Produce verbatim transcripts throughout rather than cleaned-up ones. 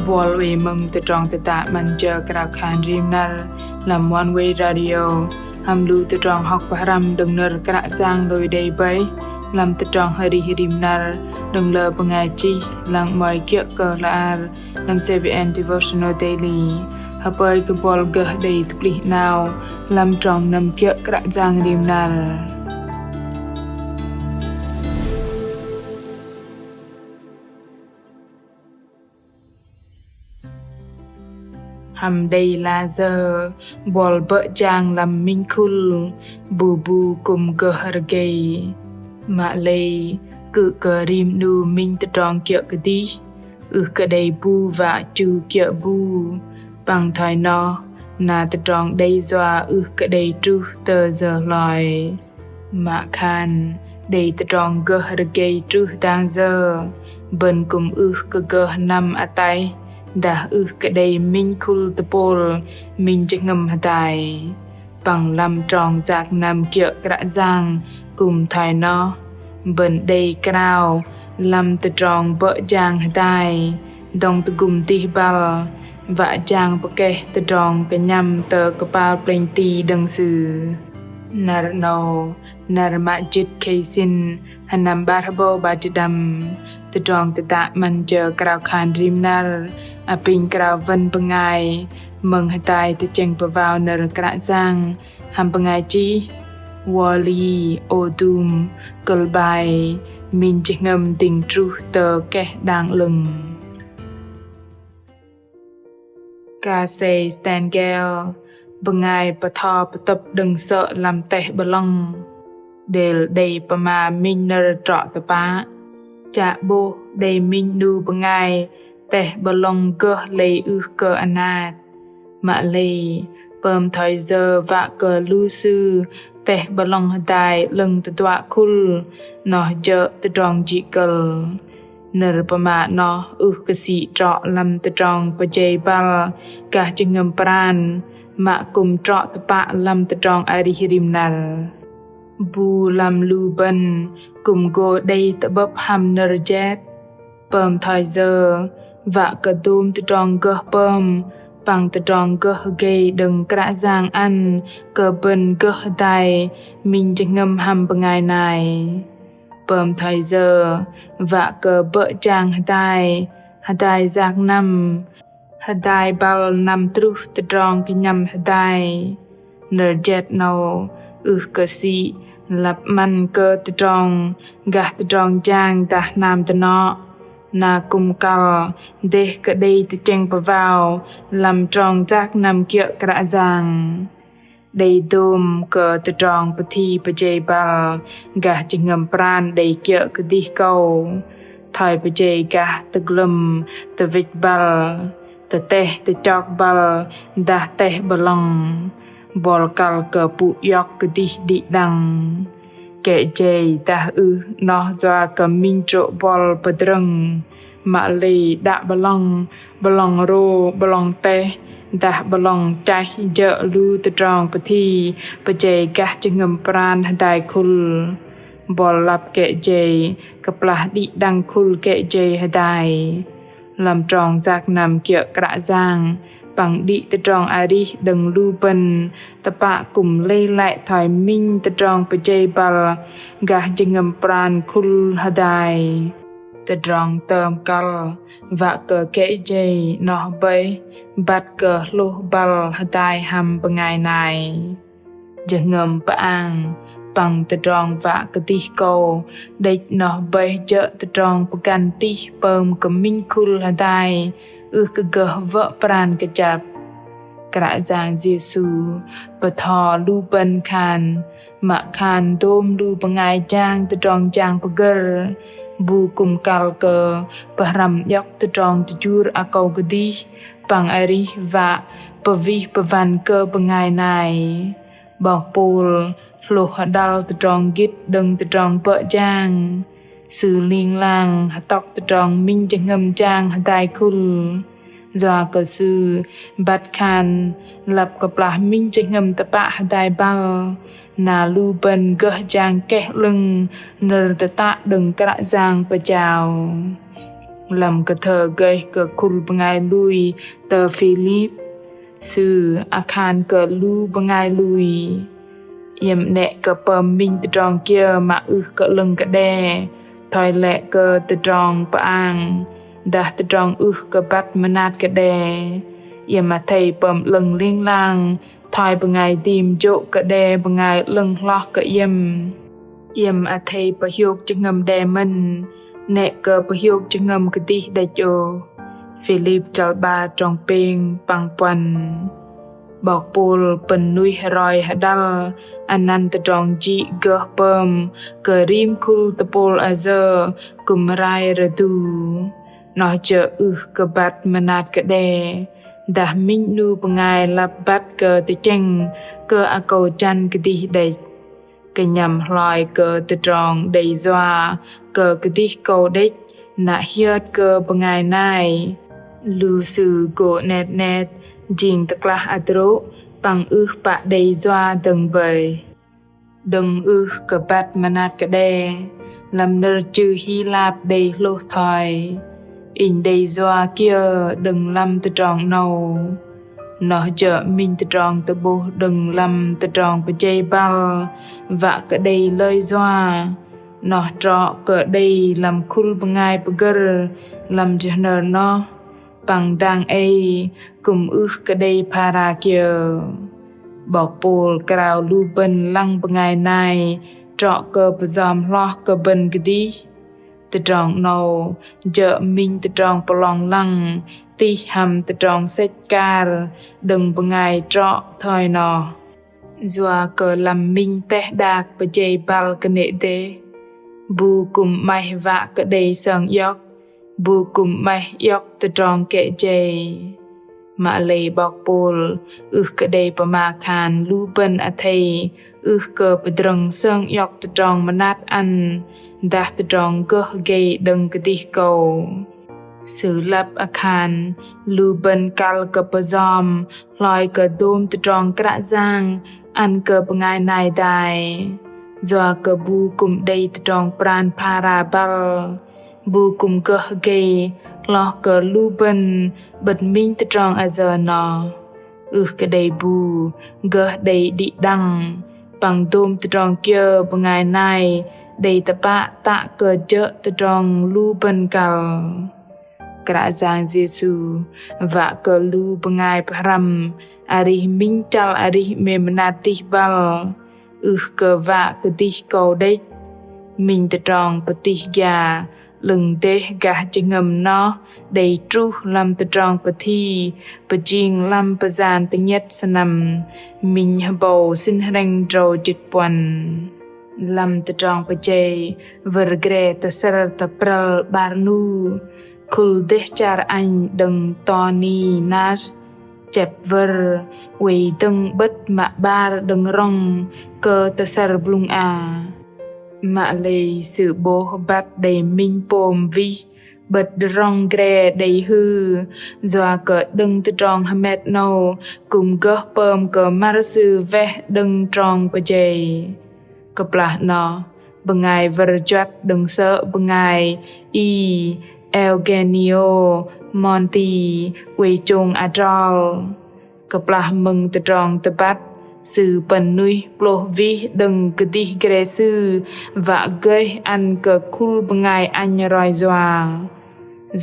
Buăl oei mơ̆ng tơdrong tơdă 'Măn jơ krao khan rim năr lăm One Way Radio hăm lu tơdrong hŏk pơhrăm đơ̆ng nơ̆r Kră Yang lui đei bơih lăm tơdrong arih rim năr đơ̆ng lơ bơngai chih lăng 'mơ̆i kiơ̆ kơ hla ar lăm C B N Devotional Daily. Hơpơi kơ buăl gơh đei tơplih 'nao lăm trong năm kiơ̆ Kră Yang rim năr. Hăm đei lah sơ̆ buăl bơ̆ jang lăm minh khul, bu bu kư̆m gơh rơgei. Mă lei kư̆m kơ rim 'nu minh tơdrong kiơ̆ kơdih, ưh kơ đei bu wă chu kiơ̆ bu. Păng thoi noh, na tơdrong đei yua ưh kơ đei truh tơ sơ̆ hloi. Mă khan đei tơdrong gơh rơgei truh dang sơ̆, bơ̆n kư̆m ưh kơ gơh năm ataih dah ưh kơ đei minh khul tơpôl minh jơhngơ̆m hơdai. Păng lăm trong yak năm kiơ̆ Kră Yang kư̆m thoi noh, bơ̆n đei krao lăm tơdrong bơ̆ jang hơdai, dŏng tơgŭm dih băl, wă jang pơkeh tơdrong kơnhăm tơ kơpal plĕnh ti đơ̆ng Sư. Năr 'nâu, năr mă jĭt khei sĭn, sơnăm 'bar hơbâu 'bar jĭt đăm, tơdrong tơdă 'Măn jơ krao khan rim năr apinh krao wơ̆n bơngai mơ̆ng hơdai tơchĕng pơwao nơ̆r Kră Yang hăm bơngai chih Wally Odum, kơ̆l bai Minh jơhngơ̆m dĭng truh tơ keh đang 'lơ̆ng. Casey Stengel, bơngai pơtho pơtŭp đơ̆ng sơ̆ lăm teh 'bơ̆lŏng, đêl đei pơma minh nơ̆r trŏ tơpă. Chă 'bôh đei minh 'nu bơngai teh 'bơ̆lŏng gơh lei ưh kơ anat. Mă lei, pơm thoi yơ wă kơ lu sư teh 'bơ̆lŏng hơdai 'lơ̆ng tơduă khul, noh jơ̆ tơdrong jĭ kơ̆l. Nơ̆r pơma noh ưh kơ sĭ trŏ lăm tơdrong pơjei băl gah jơhngơ̆m pran, mă kư̆m trŏ tơpă lăm tơdrong arih rim năr. Bu lăm lu bơ̆n kư̆m gô đei tơ'bơ̆p hăm nơ̆r jet. Pơm thoi yơ wă kơ dôm tơdrong gơh pơm păng tơdrong gơh hơgei đơ̆ng Kră Yang ăn kơ bơ̆n gơh hơdai minh jơhngơ̆m hăm bơngai nai. Pơm thoi yơ wă kơ bơ̆ jang hơdai, hơdai yak năm, hơdai băl năm truh tơdrong kơnhăm hơdai. Nơ̆r jet 'nâu ưh kơ sĭ lăp 'măn kơ tơdrong gah tơdrong jang dah hnam dơnŏ, na kư̆m kăl dêh kơ đei tơchĕng pơwao lăm trong yak năm kiơ̆ Kră Yang. Đei dôm kơ tơdrong pơthi pơjei băl gah jơhngơ̆m pran đei kiơ̆ kơdih kâu. Thoi pơjei gah tơglơ̆m tơwĕch băl, tơteh tơchok băl dah teh 'bơ̆lŏng. Buăl kăl kơ pŭ iŏk kơdih đĭ đăng. Kĕ jei dah ưh noh yua kơ minh trô̆ buăl pơdrơ̆ng. Mă lei đă 'bơ̆lŏng, 'bơ̆lŏng rô, 'bơ̆lŏng teh, dah 'bơ̆lŏng chaih jơ̆ lu tơdrong pơthi pơjei gah jơhngơ̆m pran hơdai khul. Buăl lăp kĕ jei kơplah đĭ đăng khul kĕ jei hơdai. Lăm trong yak năm kiơ̆ Kră Yang păng đĭ tơdrong arih đơ̆ng lu bơ̆n tơpă kư̆m lei lăi thoi minh tơdrong pơjei băl gah jơhngơ̆m pran khul hơdai. Tơdrong tơm kăl wă kơ kĕ jei noh bơih băt kơ hlôh băl hơdai hăm bơngai nai. Jơhngơ̆m pơang păng tơdrong wă kơdih kâu đĕch noh bơih jơ̆ tơdrong pơgăn tih pơm kơ minh khul hơdai ưh kơ gơh wơ̆ pran kơjăp. Kră Yang Yêsu pơtho lu bơ̆n khan, mă khan dôm lu bơngai jang tơdrong jang pơgơ̆r, bu kư̆m kăl kơ pơhrăm iŏk tơdrong tơjur akâu kơdih, păng arih wă pơwih pơwăn kơ bơngai nai. 'Bok Pôl hlôh hơđăl tơdrong gĭt đơ̆ng tơdrong bơ̆ jang. Sư ling lang hơtŏk tơdrong minh jơhngơ̆m jang hơdai khul. Yua kơ sư băt khan lăp kơplah minh jơhngơ̆m tơpă hơdai băl, na lu bơ̆n gơh jang keh 'lơ̆ng nơ̆r tơtă đơ̆ng Kră Yang pơjao. Lăm kơthơ gơih kơ khul bơngai lui tơ Philip, sư akhan kơ lu bơngai lui: Iĕm 'nĕ kơ pơm minh tơdrong kiơ mă ưh kơ 'lơ̆ng kơ đe, thoi lĕ kơ tơdrong pơang, dah tơdrong ưh kơ băt mơnat kơ đe. Iĕm athei pơm 'lơ̆ng ling lang, thoi bơngai dim jô̆ kơ đe bơngai 'lơ̆ng hloh kơ iĕm. Iĕm athei pơhiôk jơhngơ̆m đe mơ̆n, 'nĕ kơ pơhiôk jơhngơ̆m kơdih đĕch ôh. Philip chăl 'bar trong pêng păng puăn. 'Bok Pôl pơ̆n nuih roi hơđăl anăn tơdrong jĭ gơh pơm kơ rim khul tơpôl ayơ kư̆m rai rơdu. Noh jơ̆ ưh kơ băt mơnat kơ đe, dah minh 'nu bơngai lăp băt kơ tơchĕng kơ akâu jăn kơdih đĕch. Kơnhăm hloi kơ tơdrong đei yua kơ kơdih kâu đĕch, na hiơt kơ bơngai nai. Lu sư gô 'net 'net, jing tơklah hơdrô̆, păng ưh pă đei yua dơ̆ng bơih. Đơ̆ng ưh kơ băt mơnat kơ đe, lăm nơ̆r chư Hi Lap đei hlôh thoi: Inh đei yua kiơ đơ̆ng lăm tơdrong 'nâu? Noh jơ̆ minh tơdrong tơ'bôh đơ̆ng lăm tơdrong pơjei băl, wă kơ đei lơi yua. Noh trŏ kơ đei lăm khul bơngai pơgơ̆r lăm jơ hnơr noh, păng dang ei kư̆m ưh kơ đei phara kiơ. 'Bok Pôl krao lu bơ̆n lăng bơngai nai trŏ kơ pơjom hloh kơ bơ̆n kơdih. Tơdrong 'nâu jơ̆ minh tơdrong pơlong lăng tih hăm tơdrong sĕch akar đơ̆ng bơngai trŏ thoi noh. Yua kơ lăm minh teh đak pơjei băl kơnê̆ dêh, bu kư̆m 'maih wă kơ đei sơng iŏk, bu kư̆m 'maih iŏk tơdrong kĕ jei. Mă lei 'bok Pôl ưh kơ đei pơma khan lu bơ̆n athei ưh kơ pơdrơ̆ng sơng iŏk tơdrong mơnat ăn dah tơdrong gơh gei đơ̆ng kơdih kâu. Sư lăp akhan lu bơ̆n kăl kơ pơjom hloi kơ dôm tơdrong Kră Yang ăn kơ bơngai nai dai. Yua kơ bu kư̆m đei tơdrong pran phara băl, bu kư̆m gơh gei hloh kơ lu bơ̆n 'bơ̆t minh tơdrong ayơ noh. Ưh kơ đei bu gơh đei đĭ đăng păng dôm tơdrong kiơ bơngai nai đei tơpă tă kơ jơ̆ tơdrong lu bơ̆n kăl. Kră Yang Yêsu wă kơ lu bơngai pơhrăm arih minh chăl arih 'mêm mơnat dih băl, ưh kơ wă kơdih kâu đĕch. Minh tơdrong pơtih gia 'lơ̆ng dêh gah jơhngơ̆m noh đei truh lăm tơdrong pơthi pơjing lăm pơyan tơngiĕt sơnăm minh hơbâu sĭn hrĕng drâu jĭt puăn. Lăm tơdrong pơjei wơ̆r gre tơsơ̆r tơprăl 'bar 'nu, khul dêh char Anh đơ̆ng Tony Nash chĕp wơ̆r oei dơ̆ng 'bơ̆t mă 'bar đơ̆ng rŏng kơ tơsơ̆r blŭng a. Mă lei sư 'bôh băt đei minh pôm wih 'bơ̆t rŏng gre đei hư, yua kơ đơ̆ng tơdrong hơmet 'nâu kư̆m gơh pơm kơ măr sư weh đơ̆ng trong pơjei. Kơplah noh, bơngai wơ̆r juăt đơ̆ng sơ̆ bơngai Y Eugenio Monti oei chông adrol. Kơplah mơ̆ng tơdrong tơbăt, sư pơ̆n nuih plôh wih đơ̆ng kơdih gre sư wă gơih ăn kơ khul bơngai Anh roi yua.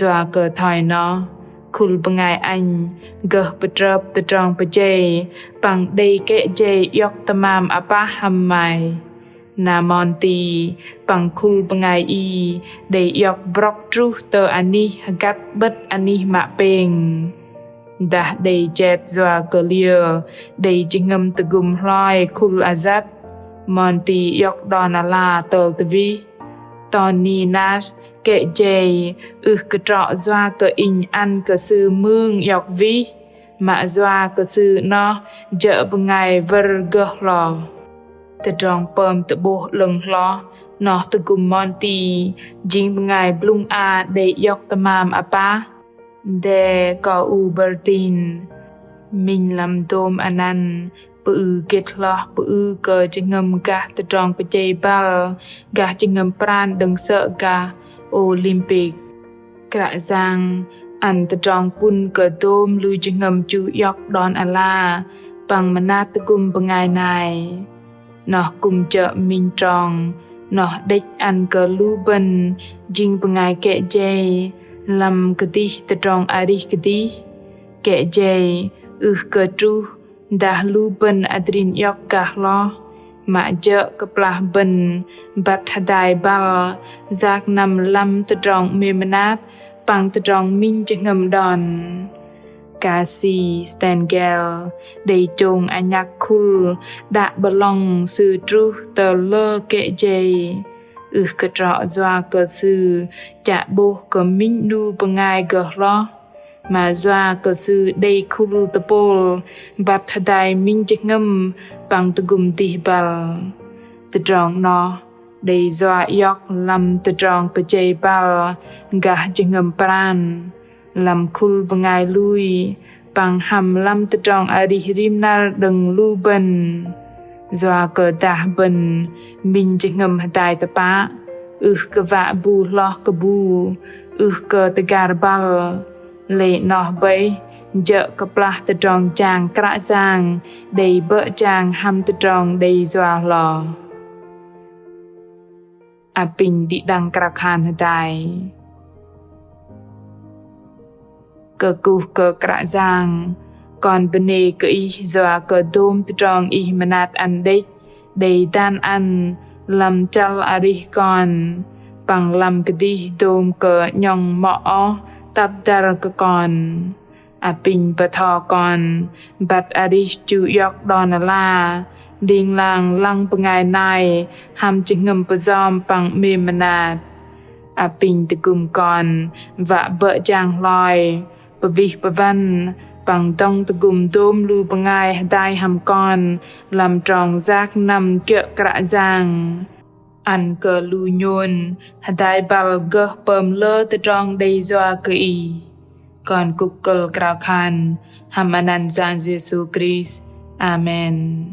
Yua kơ thoi noh, khul bơngai Anh gơh pơtrơp tơdrong pơjei păng đei kĕ jei iŏk tơmam apah hăm mai. Na Monti păng khul bơngai Y đei iŏk brŏk truh tơ anih hơgăt 'bơ̆t anih mă pêng. Dah đei jet yua kơ liơ đei jơhngơ̆m tơgŭm hloi khul ayăt, Monti iŏk đon ala tơl tơwih. Tony Nash kĕ jei ưh kơ trŏ yua kơ inh ăn kơ sư mưng iŏk wih, mă yua kơ sư noh jơ̆ bơngai wơ̆r gơh hloh. Tơdrong pơm tơ'bôh 'lơ̆ng hloh noh tơgŭm Monti jing bơngai blŭng a đei iŏk tơmam apah. De Coubertin, minh lăm dôm anăn pơư gĭt hloh pơư kơ jơhngơ̆m gah tơdrong pơjei băl, gah jơhngơ̆m pran đơ̆ng sơ̆ gah Olympic. Kră Yang ăn tơdrong pŭn kơ dôm lu jơhngơ̆m chu iŏk đon ala păng mơnat tơgŭm bơngai nai. Noh kư̆m jơ̆ minh trong noh đĕch ăn kơ lu bơ̆n jing bơngai kĕ jei lăm kơdih tơdrong arih kơdih. Kĕ jei ưh kơ truh dah lu bơ̆n adrin iŏk gah hloh, mă jơ̆ kơplah bơ̆n băt hơdai băl yak năm lăm tơdrong 'mêm mơnat păng tơdrong minh jơhngơ̆m đon. Kasi Stengel đei chông anhăk khul đă 'bơ̆t 'long sư truh tơ lơ kĕ jei. Ưh kơ trŏ yua kơ sư chă 'bôh kơ minh 'nu bơngai gơh hloh, mă yua kơ sư đei khul tơpôl băt hơdai minh jơhngơ̆m păng tơgŭm dih băl. Tơdrong noh đei yua iŏk lăm tơdrong pơjei băl gah jơhngơ̆m pran, lăm khul bơngai lui, păng hăm lăm tơdrong arih rim năr đơ̆ng lu bơ̆n. Yua kơ dah bơ̆n minh jơhngơ̆m hơdai tơpă, ưh kơ wă bu hloh kơ bu, ưh kơ tơgar băl, lei noh bơih jơ̆ kơplah tơdrong jang Kră Yang đei bơ̆ jang hăm tơdrong đei yua hloh. Apinh đĭ đăng krao khan hơdai. Kơkuh kơ Kră Yang, kon bơnê kơ Ih yua kơ dôm tơdrong Ih mơnat ăn đĕch đei dan ăn lăm chăl arih kon, păng lăm kơdih dôm kơ 'nhŏng mŏ oh tăp dăr kơ kon. Apinh bơtho kon băt arih chu iŏk đon ala, ling lang lăng bơngai nai hăm jơhngơ̆m pơjom păng 'mêm mơnat. Apinh tơgŭm kon wă bơ̆ jang hloi, pơwih pơwăn, păng dŏng tơgŭm dôm lu bơngai hơdai hăm kon lăm trong yak năm kiơ̆ Kră Yang. Ăn kơ lu nhôn hơdai băl gơh pơm lơ tơdrong đei yua kơ Ih. Kon kŭk kơ̆l krao khan hăm anăn Yang Yêsu Krist. Amen.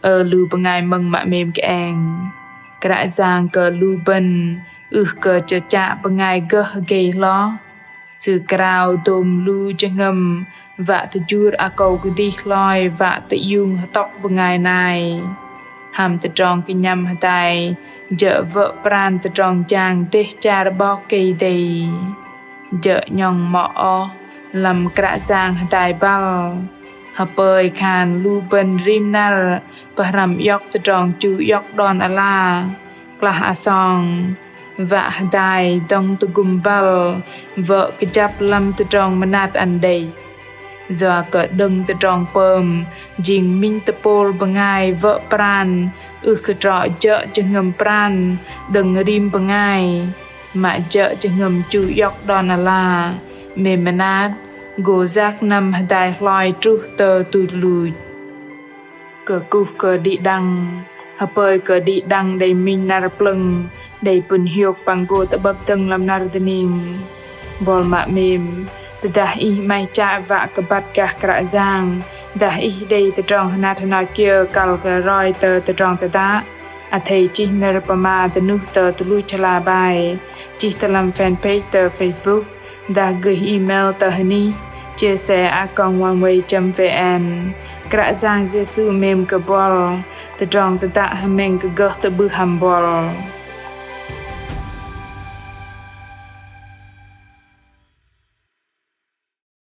Ơ lu bơngai mơ̆ng mă 'mêm kơeng. Kră Yang kơ lu bơ̆n ưh kơ chơchă bơngai gơh gei hloh. Sư krao dôm lu jơhngơ̆m wă tơjur akâu kơdih hloi wă tơiung hơtŏk bơngai nai. Hăm tơdrong kơnhăm hơdai jơ̆ wơ̆ pran tơdrong jang dêh char 'Bok Kei-Dei. Jơ̆ 'nhŏng mŏ oh lăm Kră Yang hơdai băl. Hơpơi khan lu bơ̆n rim năr pơhrăm iŏk tơdrong chu iŏk đon ala, klah asong, wă hơdai dŏng tơgŭm băl wơ̆ kơjăp lăm tơdrong mơnat ăn đĕch. Yua kơ đơ̆ng tơdrong pơm jing minh tơpôl bơngai wơ̆ pran, ưh kơ trŏ jơ̆ jơhngơ̆m pran đơ̆ng rim bơngai, mă jơ̆ jơhngơ̆m chu iŏk đon ala, 'mêm mơnat, gô yak năm hơdai hloi truh tơ tuch luch. Kơkuh kơ đĭ đăng, hơpơi kơ đĭ đăng đei minh năr plơ̆ng, đei pŭn hiôk păng gô tơ'bơ̆p dơ̆ng lăm năr dơning. Bol mă 'mêm, tơdah ih 'maih chă wă kơ băt gah Kră Yang, dah ih đei tơdrong hơnat hơnoch kiơ kăl kơ roi tơ tơdrong tơdă, athei chih nơ̆r pơma dơnuh tơ tơluch hla bơar, chih tơ lăm fanpage tơ Facebook, dah gơih email tơ hơnih chia sẻ a còng oneway chấm vn. Kră Yang Yêsu 'mêm kơ bol, tơdrong tơdă hơmĕng kơ gơh tơ'bưh hăm bol.